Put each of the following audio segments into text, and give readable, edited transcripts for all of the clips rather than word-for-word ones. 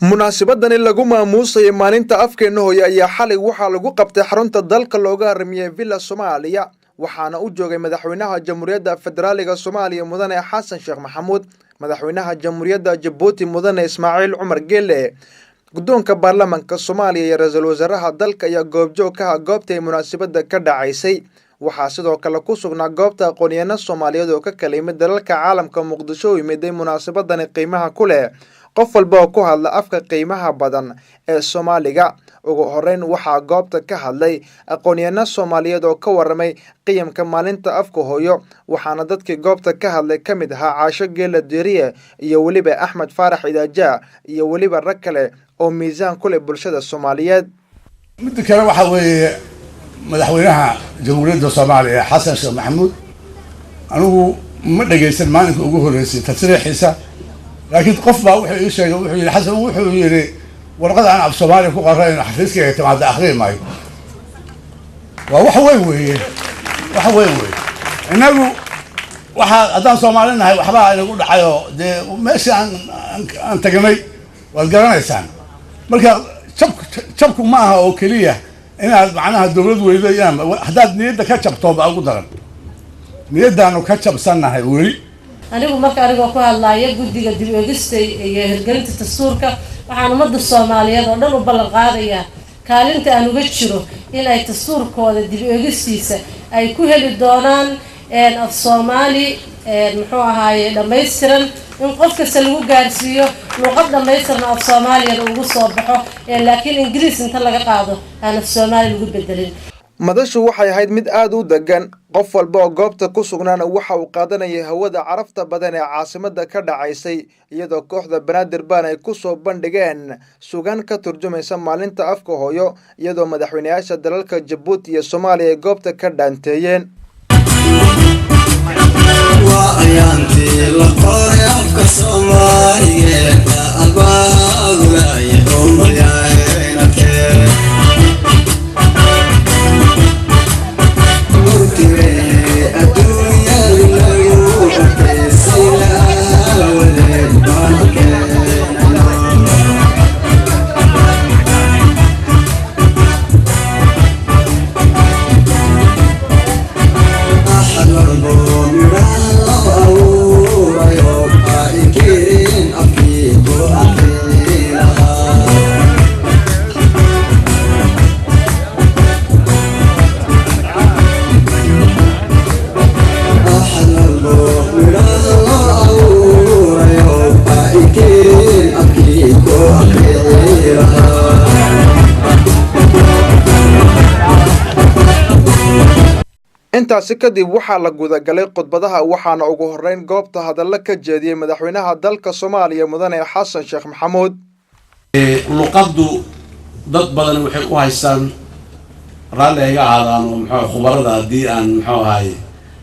Munaasabadani lagu maamuusayay maalinta afkeena hooyo ayaa xalay waxaa lagu qabtay xarunta dalka looga harmiyey Villa Soomaaliya, waxaana u joogay madaxweynaha Jamhuuriyadda Federaaliga Soomaaliya Mudane Xasan Sheekh Maxamuud, madaxweynaha Jamhuuriyadda Jabuuti Mudane Ismaaciil Cumar Geele, guddoonka baarlamaanka Soomaaliya iyo ra-iisul wasaaraha dalka ayaa goobjoog ka ah goobta ay munaasabadda ka dhacaysay. Waxaa sidoo kale ku sugnaa goobta aqoon-yahano Soomaaliyeed oo ka kala yimid dalalka caalamka Muqdisho u yimiday munaasabadani qiimaha ku leh qof walba oo ku hadla afka qiimaha badan ee Soomaaliga. Ugu horeyn waxaa goobta ka hadlay aqoon-yahano Soomaaliyeed oo ka waramay qiyamka maalinta afka hooyo, waxaana dadkii goobta ka hadlay ka mid ahaa Caasho Geela Diiriye iyo weliba Axmed Faarax Idaajaa iyo weliba rag kale oo miisaan ku leh bulshada Soomaaliyeed. Midda kale waxaa weeye madaxweynaha Jamhuuriyadda Soomaaliya Xasan Sheekh Maxamuud, anigu ma dhegaysan maalinka ugu horreysay tasriixiisa, laakiin qof baa wuxuu ii sheegay, wuxuu yidhi Xasan wuxuu yidhi warqad aan af Soomaaliya ku qorayn xafiiskayga timaada akhriyi maayo. Waa wax weyn weeye, wax weyn weeye. Innagu waxaa haddaan Soomaali nahay waxbaa inagu dhacayoo dee meeshii aan tagnay waad garanaysaan. Marka jabku ma aha oo keliya inaad macnaha dowlad weydo, inaa haddaad niyadda ka jabto baa ugu daran. Niyaddaanu ka jabsannahay weli. Anigu marka anigoo ku hadlaaya guddiga dib eegista iyo hirgelinta dastuurka, waxaan ummadda Soomaaliyeed oo dhan u ballan qaadayaa kaalinta aan uga jiro in ay dastuurkooda dib eegistiisa ay ku heli doonaan af Soomaali muxuu ahaaye dhammaystiran, in qof kasta lagu gaarsiiyo luuqad dhammaystiran af Soomaaliyana ugu soo baxo, laakiin Ingiriis inta laga qaado aan af Soomaali lagu bedelin. Madashu waxay ahayd mid aada u degan, qof walba oo goobta ku sugnaana waxa uu qaadanayay hawada carafta badan ee caasimadda ka dhacaysay, iyadoo kooxda Banaadir Baan ay ku soo bandhigeen sugan ka turjumaysa maalinta afka hooyo, iyadoo madaxweynayaasha dalalka Jabuuti iyo Soomaaliya ay goobta ka dhaanteeyeen. Waa ayaantii la qoray afka Soomaaligeed abaabulaya umayaynakee murtire adduunyada lagu ogtay sida aawadeed baan keenana. Axad walbo midhaha loo abuurayo aa inkirin afkii ku aqri lahaa. Axad walbo midhaha loo abuurayo aa inkirin afkii ku aqri lahaa. Intaasi kadib waxaa la gudagalay khudbadaha, waxaana ugu horeyn goobta hadallo ka jeediyey madaxweynaha dalka Soomaaliya Mudane Xasan Sheekh Maxamuud. Luqaddu dad badan waxay u haystaan, raalli ay iga ahaadaan oo muxuu khubarada haddii aan muxuu ahay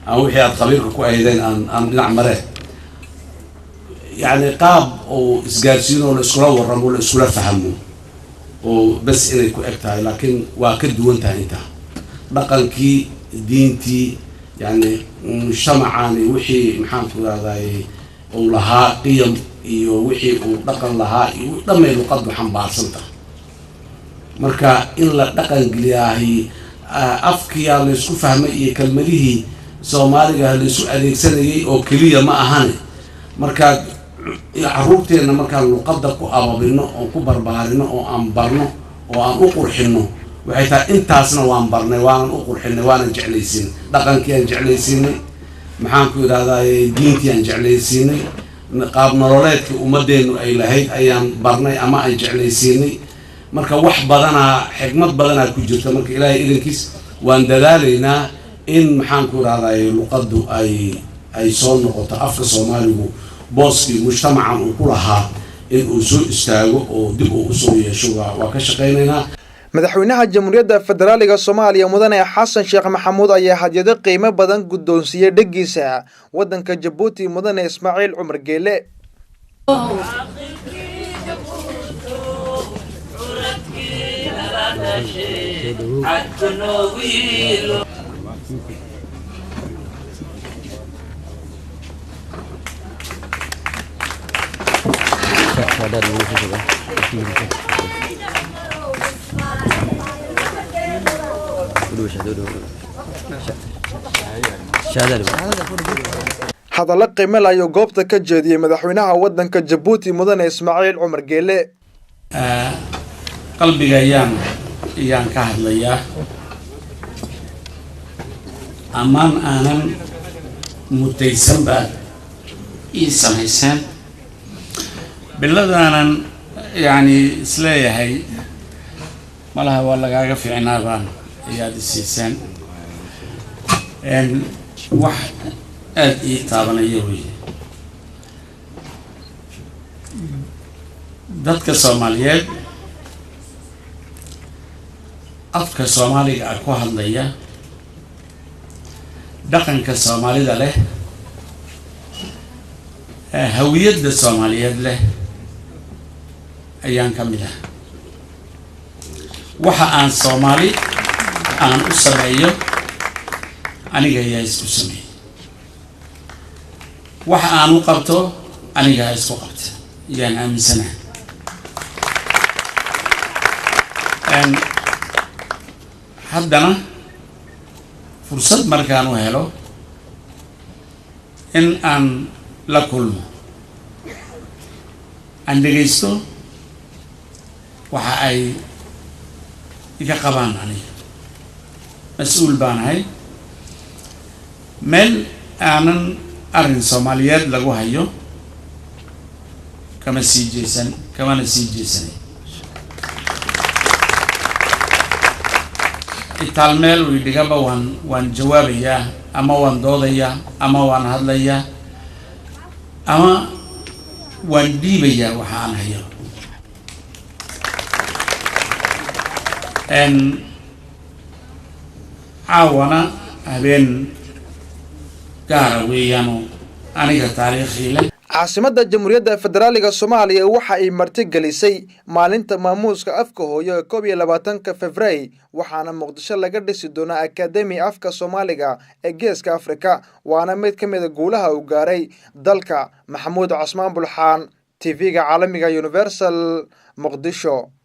aan wixii aad khabiirka ku ahaydeen aan dhinac mare, yacni qaab oo isgaarsiin oo la iskula warramo, la iskula fahmo oo bes inay ku eg tahay, laakiin waa ka duwan tahay intaa. Dhaqankii, diintii, yacni mujtamacani wixii maxaan ku rahday uu lahaa qiyam iyo wixii uu dhaqan lahaa iyo dhamay luqaddu xambaarsan tahay. Marka in la dhaqan geliyaahi afkiyaa laysku fahmay iyo kelmadihii Soomaaliga laysu adeegsanayay oo keliya ma ahane. Markaad caruurteenna markaan luqadda ku ababino oo ku barbaarino oo aan barno oo aan u qurxino, waxay tahay intaasna waan barnay, waanan u qurxinay, waanan jeclaysiinay dhaqankii aan jeclaysiinay, maxaan ku idhahdaye diintii aan jeclaysiinay, qaab nololeedkii ummadeennu ay lahayd ayaan barnay ama aan jeclaysiinay. Marka wax badanaa, xikmad badanaa ku jirta. Marka Ilaahay idankiis waan dadaalaynaa in maxaan ku idhahdaye luqaddu ay soo noqoto, afka Soomaaligu booskii mujtamacan uu ku lahaa in uu soo istaago oo dib uu usoo yeesho, waa ka shaqaynaynaa. Madaxweynaha Jamhuuriyadda Federaaliga Soomaaliya Mudane Xasan Sheekh Maxamuud ayaa hadyado qiimo badan guddoonsiiyey dhegiisa waddanka Jabuuti Mudane Ismaaciil Cumar Geele. Hadallo qiimo leh ayuu goobta ka jeediyey madaxweynaha waddanka Jabuuti, mudane Ismaaciil Cumar Geele. Qalbiga ayaan ka hadlayaa. Ammaan aanan mutaysan baad ii samayseen. Biladaanan yacni isleeyahay malaha waa lagaaga fiicnaabaan ayaad i siiseen. Wax aada ii taabanaya wey. Dadka Soomaaliyeed afka Soomaaliga ah ku hadlaya, dhaqanka Soomaalida leh, hawiyadda Soomaaliyeed leh ayaan ka mid ah. Waxa aan Soomaali aan u sameeyo aniga ayaa isku sameeyey, waxa aan u qabto anigaa isku qabta ayaan aaminsanahay. Haddana fursad markaan u helo in aan la kulmo, aan dhegaysto waxa ay iga qabaan, aniga mas-uul baan ahay. Meel aanan arrin Soomaaliyeed lagu hayo kama sii jeesan, kamana sii jeesanay. Itaal meel uu dhigaba waan jawaabayaa, ama waan doodayaa, ama waan hadlayaa, ama waan dhiibayaa waxa aan hayo. Caawana habeen gaara weeyaanu aniga taariikhii leh. Caasimadda Jamhuuriyadda Federaaliga Soomaaliya waxa ay martigelisay maalinta maamuuska afka hooyo ee 21-ka Febray, waxaana Muqdisho laga dhisi doonaa Akademi Afka Soomaaliga ee Geeska Afrika, waana mid ka mida guulaha uu gaaray dalka. Maxamuud Cosmaan Bulxaan, TV-ga caalamiga Universal, Muqdisho.